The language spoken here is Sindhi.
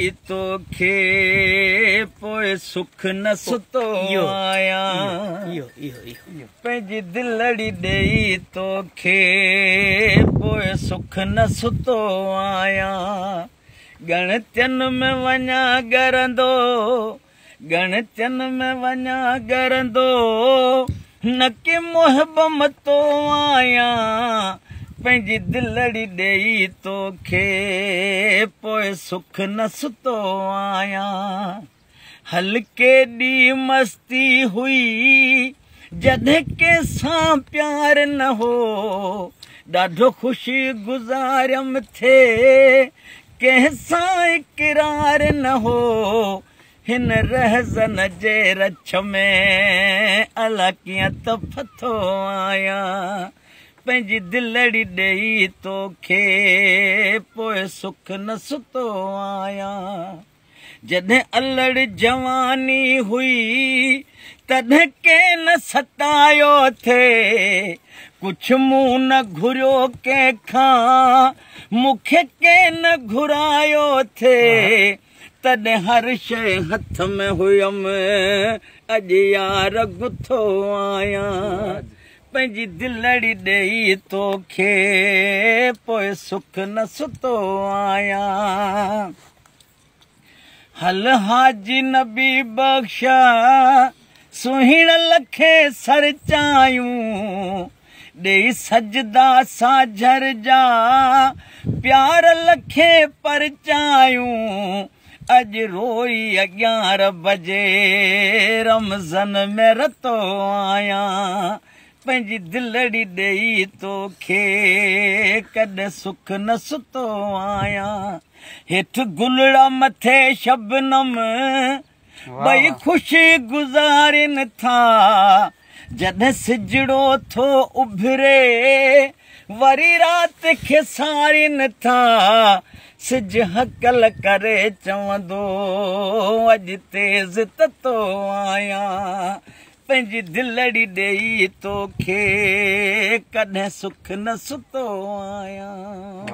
ڏيئي توکي پوءِ سک نه ستو آهيان. پنهنجي دلڙي ڏيئي توکي پوءِ سک نه ستو آهيان. ڳڻتين ۾ وڃان ڳرندو، ڳڻتين ۾ وڃان ڳرندو، نه ڪي محب متو آهيان. پنهنجي دلڙي ڏيئي توکي پوءِ سک نه ستو آهيان. هلڪي ڏي مستي هئي جڏهن ڪنهن سان پيار نه هو، ڏاڍو خوشي گذاريم ٿئي ڪنهن سان اقرار نه هو. هن رهزن جي رڇ ۾ الا ڪيئن ته ڦٿو آهيان. پنهنجي دلڙي ڏيئي توکي پوءِ سک نه ستو آهيان. جڏهن الڙ جواني هئي تڏهن ڪنهن نه ستايو ٿئي، ڪجهه مون نه گهريو ڪنهن کان، مون کي ڪنهن نه گهرايو ٿئي. تڏهن هر شيءِ هٿ ۾ هيم، اڄ يار گٿو آهيان. پنهنجي دلڙي ڏيئي توکي پوءِ سک نه ستو آهيان. هل حاجي نبي بخش سهڻ لکي سرچايون، ڏيئي سجدا ساجهر جا پيار لکي پرچايون. اڄ روئي اڳيان رب جي رمضان ۾ رتو آهيان. پنهنجي دلڙي ڏيئي توکي ڪڏهن سک نه ستو آهيان. هيٺ گلڙا مٿي شبنم ٻئي خوشي گذارين ٿا، جڏهن سجڙو ٿو اڀري وري رات کي سارين ٿا. سج هڪل ڪري چوندو اڄ تيز تتو آهيان. پنهنجي دلڙي ڏيئي توکي ڪڏهن سک نه ستو آهيان.